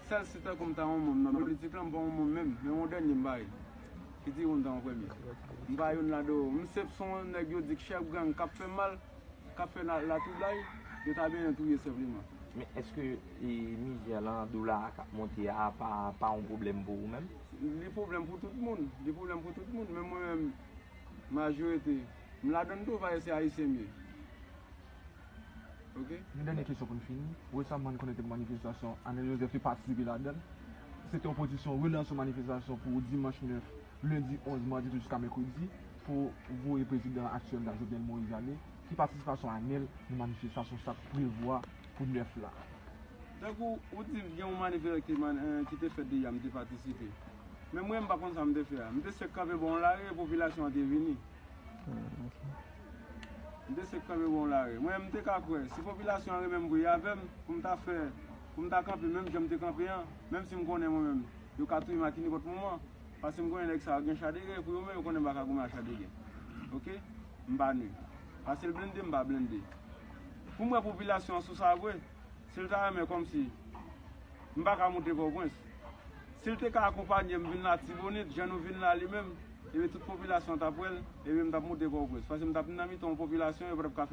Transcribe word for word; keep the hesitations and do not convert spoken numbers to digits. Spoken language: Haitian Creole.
Sèl si tankou m ta yon moun nan politik la, m pa yon moun menm, men yon dènye m bay. Ki di yon dan premye. M pa youn ladan yo. M se son nèg yo di k chèf gang k ap fè mal, k ap fè la, latwoublay, yo ta benyen touye senpleman. Men èske e, mizè lan, dola a k ap monte a pa, pa yon pwoblèm pou ou menm? Li pwoblèm pou tout moun. Li pwoblèm pou tout moun. Men mwen menm, majorite, m ladan tou, paske se Ayisyen m ye. Ok? Yon dènye kesyon pou n fini. Resaman, n konnen te gen manifestasyon, Anèl Jozèf te patisipe ladan l. Se te yon pozisyon relans yon manifestasyon pou dimanch nèf, lendi onz, madi tou jiska mèkredi, pou voye prezidan aktyèl la, Jovenel Moïse, ale. Ki patisipasyon Anèl nan manifestasyon sa k prevwa pou nèf la? Tankou ou di gen yon manifestasyon ki, man, eh, ki te fèt deja, m te patisipe. Men mwen, m pa konn sa m te fè a. M te sèk kanpe bò yon lari, popilasyon an te vini. M te sèk kanpe bò yon lari. Mwen, m te ka kwè, si popilasyon an renmen m vre avè m, pou m ta fè, pou m ta kanpe menm jan m te kanpe an, menm si m konnen mwen menm, yo ka touye m ak ki nenpòt moman, paske m konnen nèg sa yo gen cha de gè, pou yo menm, yo konnen m pa ka goumen ak cha de gè. Ok? M pa nwi. Paske l blende, m pa blende. Pou m wè popilasyon an sou sa vre, si l ta renmen kòmsi m pa ka moute Pòtoprens. Si l te ka akonpanye m vin Latibonit, jan nou vin la li menm, ebyen tout popilasyon an t ap wè l, ebyen m t ap moute Pòtoprens. Paske m t ap nan mitan yon popilasyon, yo pa t ap ka